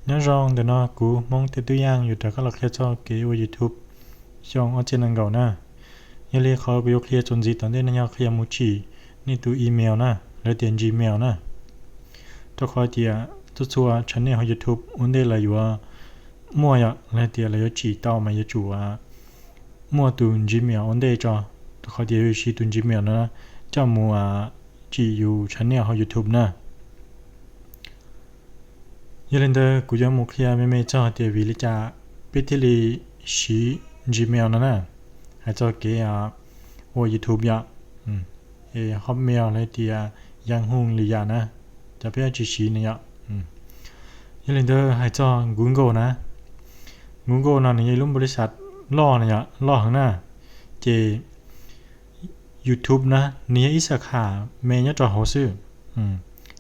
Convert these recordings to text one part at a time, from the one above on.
Nyob zoo, ntawm no kuv Hmoob Tej Tub Yaj yuav rov qab los qhia txog kev ua YouTube xyoo ob txhiab nees nkaum na. Yog li qhov kuv yuav qhia txuas ntxiv tom ntej no yog qhia mus tsim nej tus email na, lawv tias Gmail na. Rau qhov tias txhua txhua channel hauv YouTube ua ntej lawv yuav muaj yom, lawv tias lawv yuav tsim tau mas yuav tsum muaj tus Gmail ua ntej tso, rau qhov tias yuav siv tus Gmail no coj mus tsim yus channel hauv YouTube na. Yog li ntawd kuv yuav mus qhia me me txog tias vim li cas peb thiaj li siv Gmail no na, hais txog kev ua YouTube yom, Hotmail los tias Yahoo li yam na, cov peb tsis siv na yom. Yog li ntawd hais txog Google na, Google no nws yog ib lub npaum li xav loj na yom, loj heev na, ces YouTube na nws yog ib xab khas me nyob rau hauv xwb,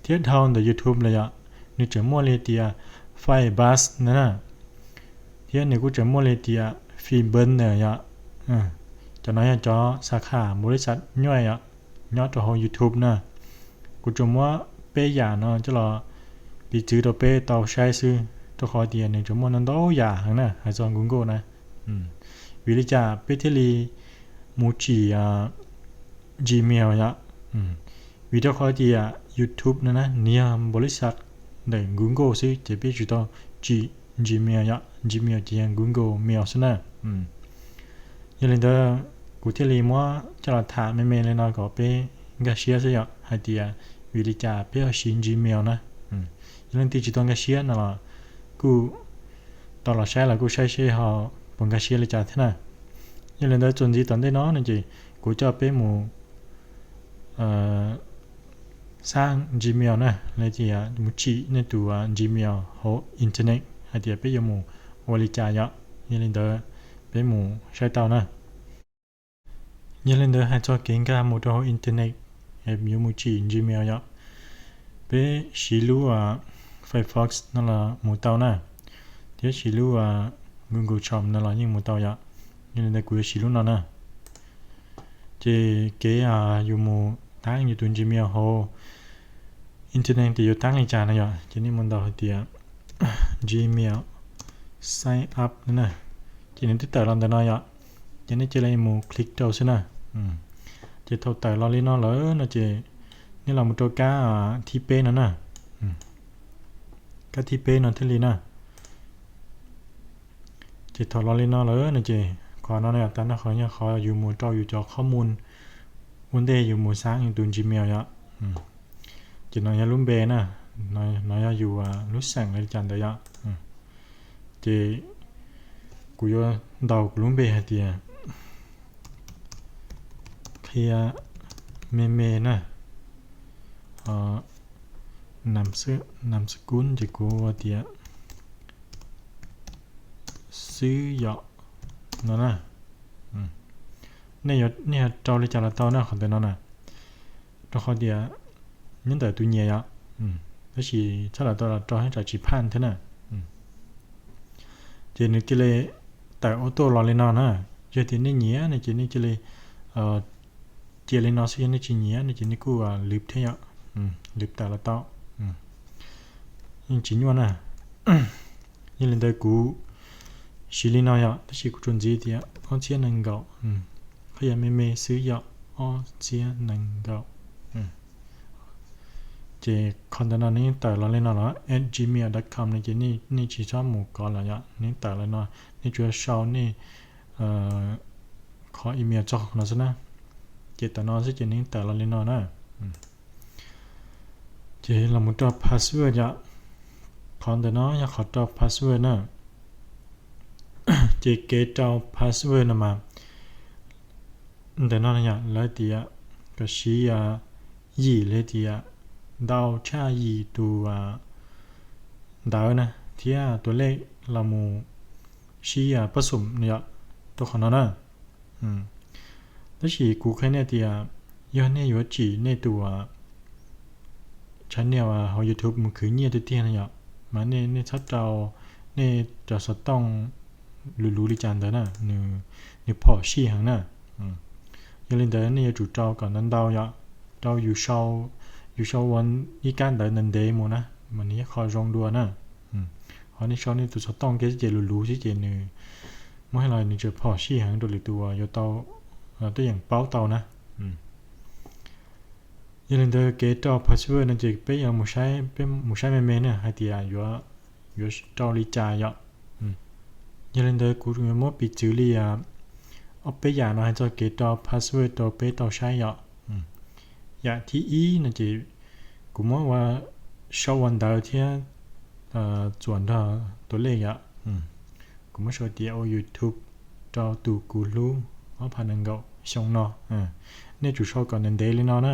thiab dhau ntawm YouTube los yom, nws tseem muaj li tias Firebase na, thiab nws kuj tseem muaj li tias Fiber na yom. Cov no yog cov xab khas npaum li xav nyuaj yom, nyob rau hauv YouTube na. Kuv tsuas muab peb yam no coj los piv txwv rau peb tau saib xwb, rau qhov tias nws tseem muaj ntau ntau yam heev na, hais txog Google na. Vim li cas peb thiaj li mus tsim Gmail yom? Vim rau qhov tias YouTube no na nws yog npaum li xav ntawm Google xwb ces peb tsis tau tsim Gmail yom, Gmail ces yog Google Mail xwb na. Yog li ntawd kuv thiaj li muab coj los tham me me li no kom peb nkag siab xwb yom, hais tias vim li cas peb ho siv Gmail na. Yog leej twg tsis tau nkag siab no los kuj tau los saib los kuj saib seb ho puas nkag siab li cas thiab na. Yog li ntawd txuas ntxiv tom ntej no no ces kuv coj peb mus xab Gmail na, los tias mus tsim nej tus Gmail hauv internet hais tias peb yuav mus ua li cas yom. Yog li ntawd peb mus saib tau na. Yog li ntawd hais txog kev nkag mus rau hauv internet yuav mus tsim Gmail yom, peb siv lub Firefox no los mus tau na, thiab siv lub Google Chrome no los yeej mus tau yom. Yog li ntawd kuv yuav siv lub no na. Ces kev yus mus tab yus tus Gmail hauv internet tias yuav tab li cas no yom, ces nej mus ntaus hais tias Gmail sign up no na, ces nws twb tawm los ntawm no yom, ces nej cia li mus click rau xwb na. Ces thaum tawm los li no lawm no ces nej los mus rau kab thib peb no na, kab thib peb no thiaj li na. Ces thaum los li no lawm no ces qhov no na, tag nrho qhov yog qhov yus mus rau yus cov qhob mus ua ntej yus mus xab yus tus Gmail yom. Ces no yog lub npe na, no yog yus lub xeem li cas ntawd yom. Ces kuv yuav ntaus kuv lub npe hais tias qhia me me na, nam xab kub ces kuv ua tias xwb yom no na. Nej yuav rau li cas los tau na qhov ntawm no na, rau qhov tias nyob ntawm tus nyiam yom, tab sis txhob lam tau los rau hab tsam tsis phaj thiab na. Ces nws cia li tawm auto los li no na. Yog tias nej nyiam no ces nej cia li cia li no xwb, yog nej tsis nyiam no ces nej kuj lwv thiab yom, lwv tawm los tau, yeej tsis nyuaj na. Yog li ntawd kuv siv li no yom, tab sis kuv tsuas ntxiv tias ob txhiab nees nkaum, qhov yog me me xwb yom, ob txhiab nees nkaum. Ces qhov ntawm no nws yeej tawm los li no los at gmail dot com no ces nej tsis txhob mus kov lawm yom, nws yeej tawm los no, nej tsuas sau nej qhov email txog no xwb na. Ces tawm no xwb ces nws yeej tawm los li no na. Ces los mus rau password yom, qhov ntawm no yog qhov rau password na. Ces kev rau password no mas ntawm no yom, lawv tias kom siv yim li tias ntau tshaj yim tus ntawv na thiab tus lej los mus sib pab xum no yom, rau qhov no na. Tab sis kuv qhia nej tias yog nej yuav tsim nej tus channel hauv YouTube mus khwv nyiaj tiag tiag no yom, mas nej txhob rau nej cov xov tooj luv luv li cas ntawd na, nws phom sij heev na. Yog li ntawd nej yuav tsum rau kom ntau ntau yom, rau yus sau ua ib kab ntawv ntev ntev mus na, mas nws thiaj kho zoo dua na. Ho nej sau nej tus xov tooj kiag xwb ces luv luv xwb ces nws muab hais los nws tseem phom sij heev rau lwm tus uas yuav tau, tuaj yeem paub tau na. Yog li ntawd kev rau password no ces peb yuav mus saib, peb mus saib me me na hais tias yuav, yuav rau li cas yom. Yog li ntawd kuv yuav muab piv txwv li ob peb yam no hais txog kev rau password rau peb tau saib yom. Yam thib ib no ces kuv muab ua, sau ua ntawv thiab txuas nrog tus lej yom. Kuv muab sau tias ua YouTube rau tus kuv hlub ob phav nees nkaum xyoo no. Nej tsum sau kom ntev ntev li no na,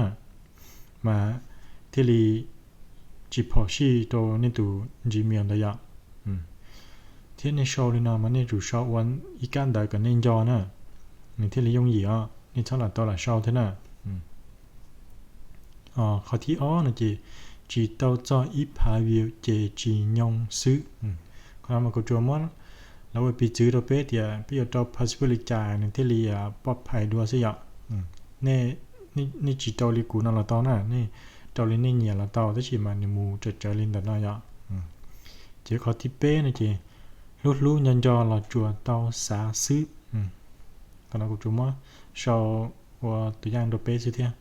mas thiaj li tsis phom sij rau nej tus Gmail ntawd yom. Thiab nej sau li no mas nej tsum sau ua ib kab ntawv kom nej nco na, nws thiaj li yooj yim os, nej txhob lam tau lam sau thiab na. Qhov thib ob no ces tsis tau txog ib phav view ces tsis nyoo xwb. Qhov no mas kuv tsuas muab los ua piv txwv rau peb tias peb yuav rau password li cas nws thiaj li pov phais dua xwb yom. Nej tsis rau li kuv no los tau na, nej rau li nej nyiam los tau, tab sis mas nws mus tsawv tsawv li ntawm no yom. Ces qhov thib peb no ces hlub hlub nco nco los tsuas tau xav xwb. Qhov no kuv tsuas muab sau ua tus yaj rau peb xwb thiab.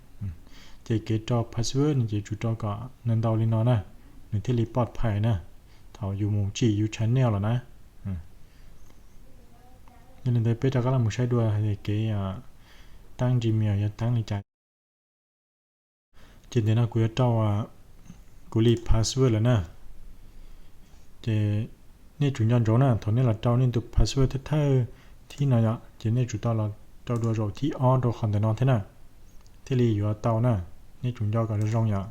Ces kev rau password no ces tsum rau kom ntau ntau li no na, nws thiaj li pov phais na, thaum yus mus tsim yus channel los na. Yog li ntawd peb rov qab los mus saib dua hais tias kev taab Gmail yog taab li cas. Ces ntawm no kuv yuav rau, kuv li password lawm na. Ces nej tsum nco ntsoov na, thaum nej los rau nej tus password thawj thawj thib no yom, ces nej tsum tau los rau dua zaum thib ob rau qhov ntawm no thiab na, thiaj li yuav tau na. Nej tsum nco kom zoo zoo yom.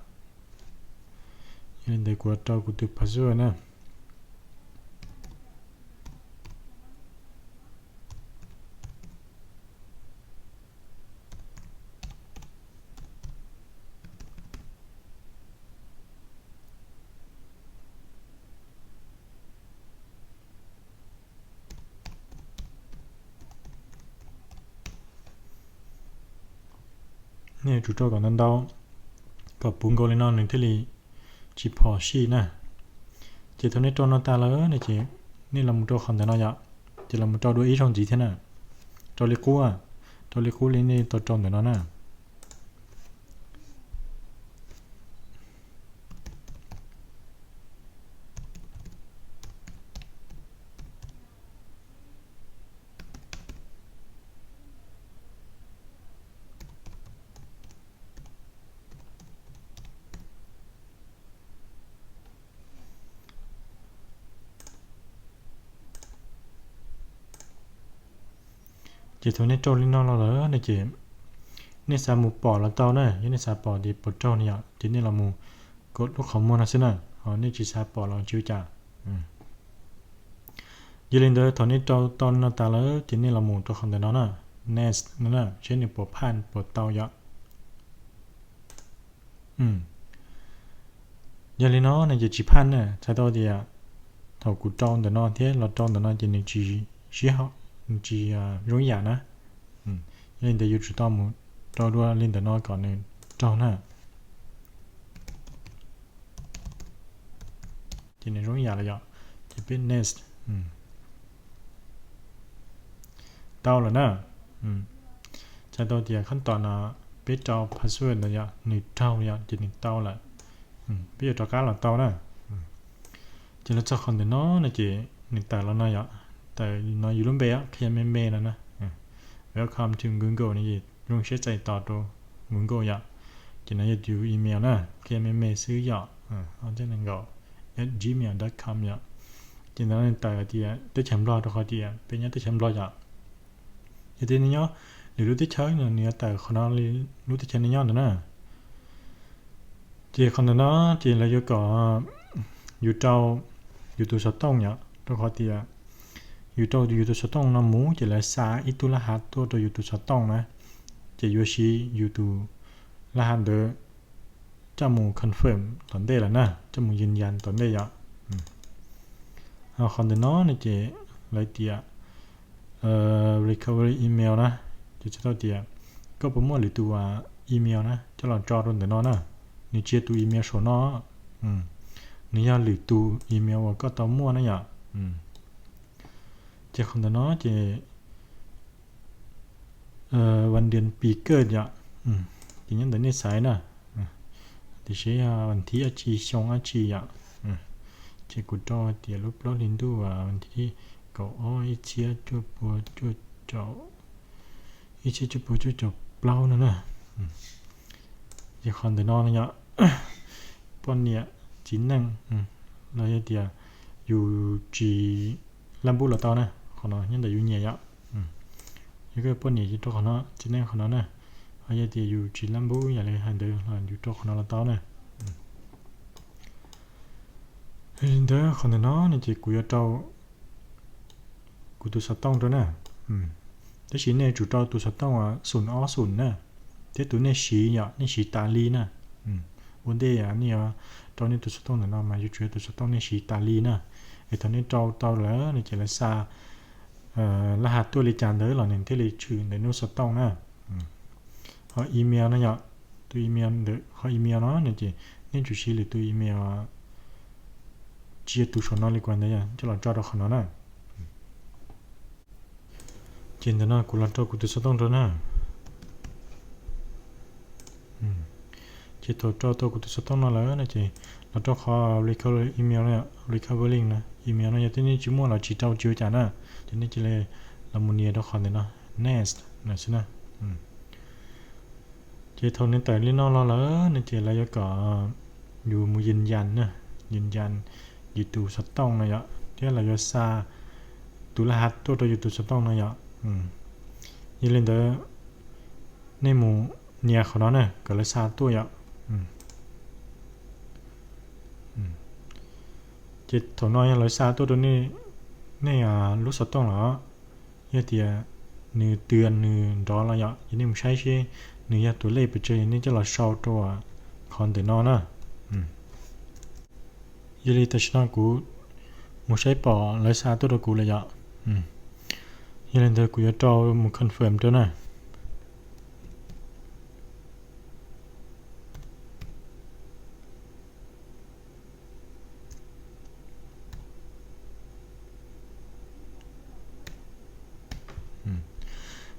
Yog li ntawd kuv yuav rau kuv tus password na. Nej tsum rau kom ntau ntau, kom puv nkaus li no nws thiaj li tsis phom sij na. Ces thaum nej rau no tas lawm no ces nej los mus rau qhov ntawm no yom, ces los mus rau dua ib zaug ntxiv thiab na. Rau li qub, rau li qub li nej tau rau ntawm no na. Ces thaum nej rau li no los lawm no ces nej xav mus pom los tau na, yog nej xav pom ces pom raug no yom, ces nej los mus kom lub qhov muag no xwb na, ho nej tsis xav pom los tsis ua cas. Yog li ntawd thaum nej rau tau li no tas lawm ces nej los mus rau qhov ntawm no na, next no na, seb nws puas phaj puas tau yom. Yog li no no ces tsis phaj na, txhais tau tias thaum kuv rau ntawm no thiab los rau ntawm no ces nws tsis sib haum, nws tsis zoo ib yam na. Yog li ntawd yuav tsum tau mus rau dua li ntawm no kom nws raug na. Ces nws zoo ib yam lawm yom, ces peb next. Tau lawm na. Txhais tau tias khab tom no peb rau password ntawd yom, nws raug yom, ces nws tau lawm. Peb yuav rov qab los tau na. Ces los txog qhov ntawm no no ces nws tawm los no yom, tawm no yus lub npe qhia me me no na. Welcome to Google no ces zoo siab txais tos rau Google yom. Ces no yog tus email na, qhia me me xwb yom, ob txhiab nees nkaum at gmail dot com yom. Ces ntawm no nws tawm tias teb chaws Nplog rau qhov tias peb nyob teb chaws Nplog yom. Yog tias nej nyob lwm lub teb chaws no nws yuav tawm qhov no li lub teb chaws nej nyob ntawd na. Ces qhov ntawm no ces lawv yuav kom yus rau yus tus xov tooj yom, rau qhov tias yus rau yus tus xov tooj no mus ces lawv xa ib tug laj hav tuaj rau yus tus xov tooj na, ces yuav siv yus tus laj hav ntawd coj mus confirm tom ntej lawm na, coj mus yees yas tom ntej yom. Ho qhov ntawm no no ces lawv tias recovery email na, ces txhais tau tias koj puas muaj lwm tus email na coj los tso rau ntawm no na. Nws tsis yog tus email saum no, nws yog lwm tus email uas koj tau muaj na yom. Ces qhov ntawm no ces vas dias pis kawj yom, ces nyob ntawm nej xaiv na, tiam sis yog vas thib dab tsi xyoo dab tsi yom. Ces kuv rau hais tias lub plaub hlis ntuj vas thib kaum ob ib txhiab cuaj pua cuaj caum, ib txhiab cuaj pua cuaj caum plaub no na. Ces qhov ntawm no no yom, poj niam txiv neej, los yog tias yus tsis laj npub los tau na, qhov no nyob ntawm yus nyiam yom. Yog koj poj niam ces rau qhov no, txiv neej qhov no na. Ho yog tias yus tsis laj npub yam li hais ntawd los yus rau qhov no los tau na. Li ntawd qhov ntawm no no ces kuv yuav rau kuv tus xov tooj rau na. Tab sis nej tsum rau tus xov tooj xum ob xum na, thiab tus nej siv yom, nej siv tas li na. Ua ntej nej yuav rau nej tus xov tooj ntawm no mas yuav tsum yog tus xov tooj nej siv tas li na. Es thaum nej rau tau lawm no ces lawv xa laj has tuaj li cas ntawd los nws thiaj li tshwm ntawm nej lub xov tooj na. Ho email no yom, tus email ntawm qhov email no no ces nej tsum siv lwm tus email tsis yog tus saum no li kuv ntawd coj los tso rau qhov no na. Ces ntawm no kuv los rau kuv tus xov tooj rau na. Ces thaum rau tau kuv tus xov tooj no lawm no ces los rau qhov recovery email, recovery link no, email no yog tias nej tsis muaj los tsis rau tsis ua cas na, ces nej cia li los mus nias rau qhov ntawm no, next no xwb na. Ces thaum nws tawm li no los lawm no ces lawv yuav kom yus mus yws yas na, yws yas yus tus xov tooj no yom, thiab lawv yuav xa tus laj has tuaj rau yus tus xov tooj no yom. Yog li ntawd nej mus nias qhov no na kom lawv xa tuaj yom. Ces thaum no yog lawv xa tuaj rau nej lub xov tooj los, yog tias nws twb nws nrov los yom, ces nej mus saib seb nws yog tus lej pes tsawg, nej coj los sau rau qhov ntawm no na. Yog li tam sim no kuv mus saib pom lawv xa tuaj rau kuv lawm yom. Yog li ntawd kuv yuav rau mus confirm rau na.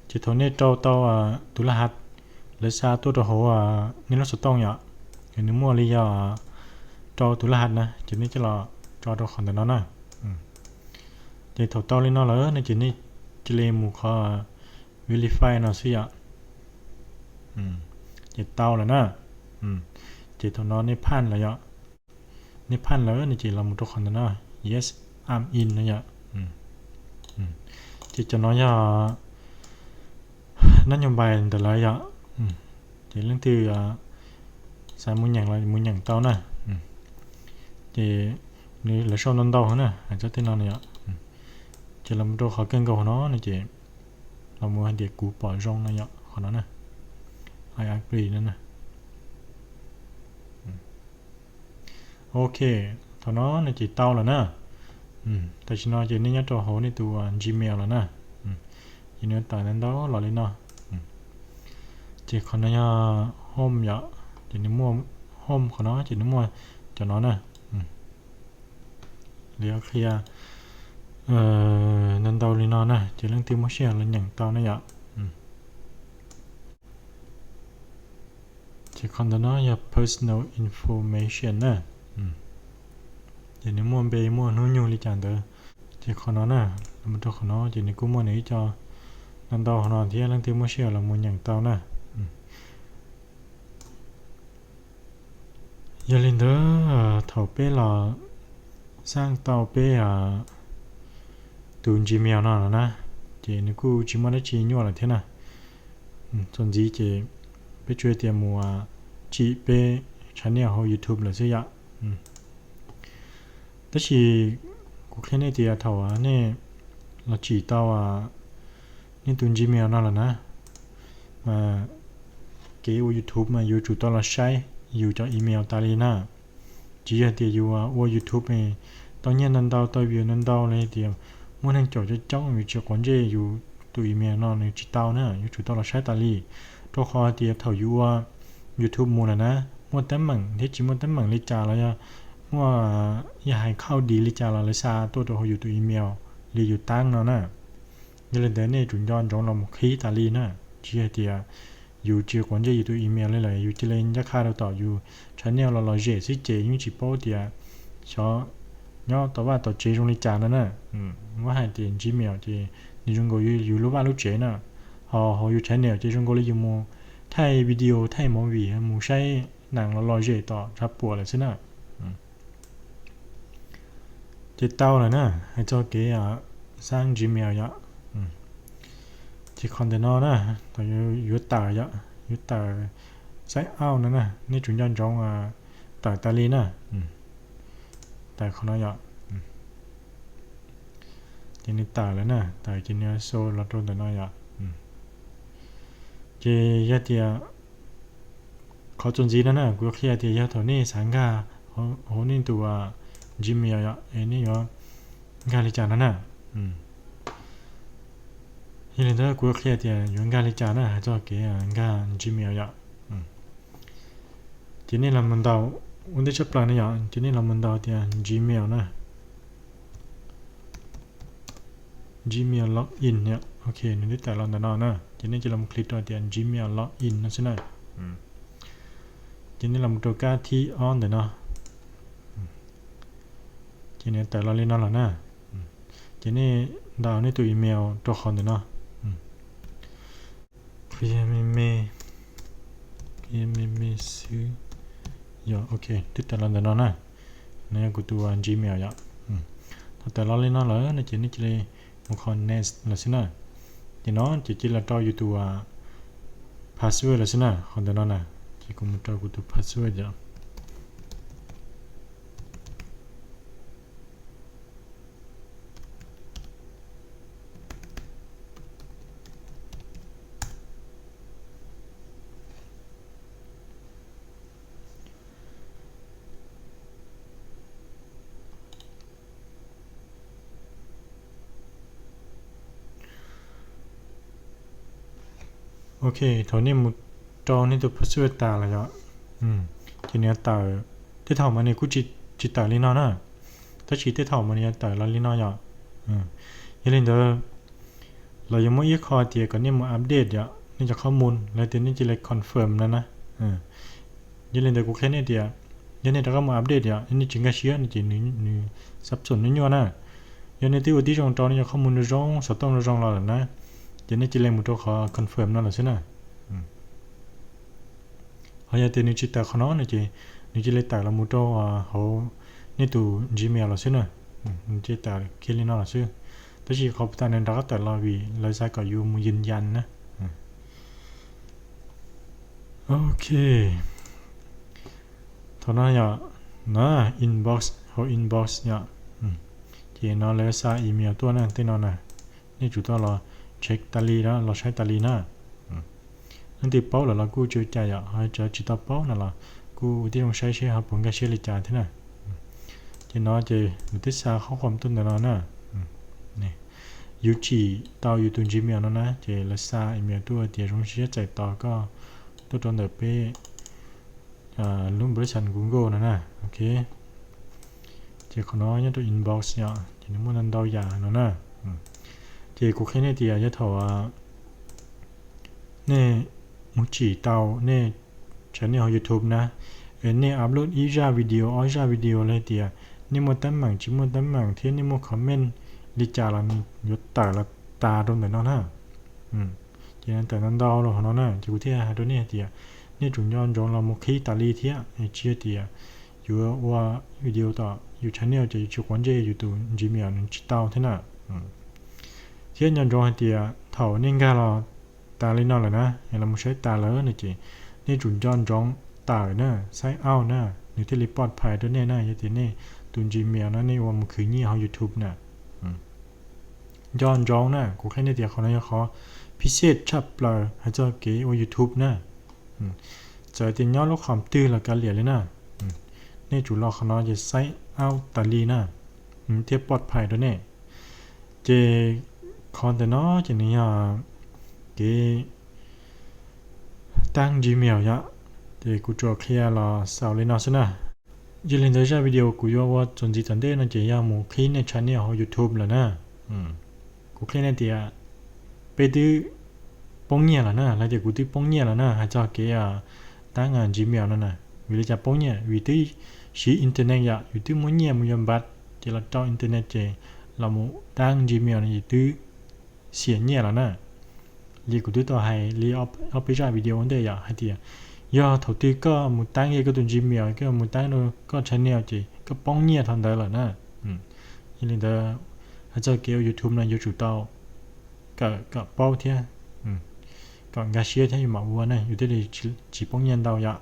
Ces thaum nej rau tau tus laj has lawv xa tuaj rau hauv nej lub xov tooj yom, nws muaj li yog rau tus laj has na, ces nej coj los tso rau qhov ntawm no na. Ces thaum tau li no lawm no ces nej cia li mus qhov verify no xwb yom. Ces tau lawm na. Ces thaum no nej phaj lawm yom. Nej phaj lawm no ces los mus rau qhov ntawm no, yes, I'm in no yom. Ces cov no yog nab nyuag npais ntawm lawv yom. Ces leej twg xav mus nyeem los mus nyeem tau na. Ces nws lawv sau ntau ntau na, hais txog tej no na yom. Ces los mus rau qhov kawg nkaus no no ces los mus hais tias kuv pom zoo no yom, qhov no na, I agree no na. Ok, thaum no no ces tau lawm na. Tam sim no ces nej nyob rau hauv nej tus Gmail lawm na. Ces nws tawm ntau ntau los li no. Ces qhov no yog home yom, ces nws muaj home qhov no ces nws muaj cov no na. Lawv qhia ntau ntau li no na, ces leej twg muaj sij hawm los nyeem tau na yom. Ces qhov ntawm no yog personal information na. Ces nws muaj npe muaj hnub nyoog li cas ntawd. Ces qhov no na, los mus rau qhov no ces nws kuj muaj nws ib co ntau ntau qhov no thiab, leej twg muaj sij hawm los mus nyeem tau na. Yog li ntawd thaum peb los xaj tau peb tus Gmail no los na, ces nws kuj tsis muaj dab tsi nyuaj lawm thiab na. Txuas ntxiv ces peb tsuas tias mus tsim peb channel hauv YouTube lawm xwb yom. Tab sis kuv qhia nej tias thaum nej los tsim tau nej tus Gmail no lawm na, mas kev ua YouTube mas yuav tsum tau los saib yus cov email tas li na. Tsis yog tias yus ua YouTube tau nyiaj ntau ntau, tau view ntau ntau los tias muaj neeg caum coob coob, yus tsis quav ntsej yus tus email no nws tsis tau na, yuav tsum tau los saib tas li. Rau qhov tias thaum yus ua YouTube mus lawm na, muaj teeb meem thiab tsis muaj teeb meem li cas los yog muaj yog hais khauj dis li cas los lawv xa tuaj rau hauv yus tus email li yus tab no na. Yog li ntawd nej tsum nco ntsoov los mus qhib tas li na, tsis yog tias yus tsis quav ntsej yus tus email li lawm yus cia li ncaj qha rau tom yus channel los lom zem xwb ces yeej tsis paub tias xyov nyob tom vaj tom tsev zoo li cas no na. Muab hais tias Gmail ces nws zoo nkaus yus lub vaj lub tsev na, ho hauv yus channel ces zoo nkaus li yus mus thaij video thaij movie mus saib nees los lom zem tom tshav puam lawm xwb na. Ces tau lawm na, hais txog kev xab Gmail yom. Ces qhov ntawm no na, thaum yuav tawm yom, yuav tawm sign out no na, nej tsum nco ntsoov tawm tas li na. Tawm qhov no yom. Ces nws tawm lawm na, tawm ces nws show los rau ntawm no yom. Ces yog tias qhov txuas ntxiv no na kuv yuav qhia tias yog thaum nej xav nkag hauv nej tus Gmail yom, es nej yuav nkag li cas no na. Yog li ntawd kuv yuav qhia tias yuav nkag li cas na, hais txog kev nkag Gmail yom. Ces nej los mus ntaus ua ntej tshaj plaws na yom, ces nej los mus ntaus tias Gmail na. Gmail login yom, ok, nws twb tawm los ntawm no na, ces nej cia li los click rau tias Gmail login no xwb na. Ces nej los rau kab thib ob ntawm no, ces nws tawm los li no lawm na. Ces nej ntaus nej tus email rau qhov ntawm no. Qhia me me, qhia me me xwb. Yog ok, twb tawm los ntawm no na. No yog kuv tus Gmail yom. Thaum tawm los li no lawm no ces nej cia li mus qhov next lawm xwb na. Ces no ces cia li los rau yus tus password lawm xwb na, qhov ntawm no na. Ces kuv mus rau kuv tus password yom. Ok, thaum nej mus rau nej tus password tas lawm yom, ces nws tawm, tej thaum mas nws kuj tsis tawm li no na, tab sis tej thaum mas nws yuav tawm los li no yom. Yog li ntawd, los yuav muaj ib qho tias kom nej mus update yom, nej cov qhob mus lawv tias nej cia li confirm no na. Yog li ntawd kuv qhia nej tias, yog nej rov qab mus update yom, nej tsis nkag siab no ces nws xab xoom nyuaj nyuaj na. Yog nej twb ua tib zoo rau nej cov qhob mus zoo zoo, xov tooj zoo zoo los lawm na, ces nej cia li mus rau qhov confirm no lawm xwb na. Ho yog tias nws tsis tawm qhov no no ces nws cia li tawm los mus rau hauv nej tus Gmail los xwb na. Nws cia li tawm kiag li no los xwb, tab sis qhov puas tas nws rov qab tawm los vim lawv xav kom yus mus yws yas na. Ok, thaum no yom, no inbox, hauv inbox yom, ces no lawv xa email tuaj na, tej no na, nej tsum tau los check tas li, los saib tas li na. Leej twg paub lawm los kuj tsis ua cas yom, ho cov tsis tau paub no los kuj ua tib zoo saib seb ho puas nkag siab li cas thiab na. Ces no ces lawv twb xa qhob qhua tuaj ntawm no na. Yus tsim tau yus tus Gmail no na, ces lawv xa email tuaj tias zoo siab txais tos koj tuaj rau ntawm peb lub npawb xas Google no na. Ok, ces qhov no nyob rau inbox yom, ces nws muaj ntau ntau yam no na. Ces kuv qhia nej tias yog thaum nej mus tsim tau nej channel hauv YouTube na, es nej upload ib zaj video ob zaj video los tias nej muaj teeb meem tsis muaj teeb meem thiab nej muaj comment li cas los nws yuav tawm los tas rau ntawm no na. Ces tawm ntau ntau los hauv no na, ces kuv thiaj hais rau nej hais tias nej tsum nco ntsoov los mus qhib tas li thiab, tsis yog tias yuav ua video tom yus channel ces yus tsis quav ntsej yus tus Gmail nws tsis tau thiab na. Thiab nco ntsoov hais tias thaum nej nkag los tas li no lawm na, es los mus saib tas lawm no ces nej tsum nco ntsoov tawm na, sign out na, nws thiaj li pov phais rau nej na, yog tias nej tus Gmail no nej ua mus khwv nyiaj hauv YouTube na. Nco ntsoov na, kuv qhia nej tias qhov no yog qhov phiv xej tshaj plaws hais txog kev ua YouTube na. Txawm tias nyob lub qhov twg los kav liam li na, nej tsum los qhov no ces sign out tas li na, thiaj pov phais rau nej. Ces qhov ntawm no ces nws yog kev tab Gmail yom, ces kuv tsuas qhia los xaus li no xwb na. Yog li ntawd zaj video kuv yuav ua txuas ntxiv tom ntej no ces yog mus qhib nej channel hauv YouTube lawm na. Kuv qhia nej tias peb twb poob nyiaj lawm na, los tias kuv twb poob nyiaj lawm na, hais txog kev tab Gmail no na. Vim li cas poob nyiaj? Vim twb siv internet yom, vim twb muab nyiaj mus yuav npav, ces los rau internet ces los mus tab Gmail no ces twb xiam nyiaj lawm na. Li kuv twb tau hais li ob peb zaj video ua ntej yom, hais tias yog thaum twg koj mus tab koj tus Gmail, koj mus tab rau koj channel ces koj poob nyiaj thaum ntawd lawm na. Yog li ntawd, hais txog kev ua YouTube no yuav tsum tau kawm kom paub thiab kom nkag siab thiab yus mam ua na, yus thiaj li tsis poob nyiaj ntau yom.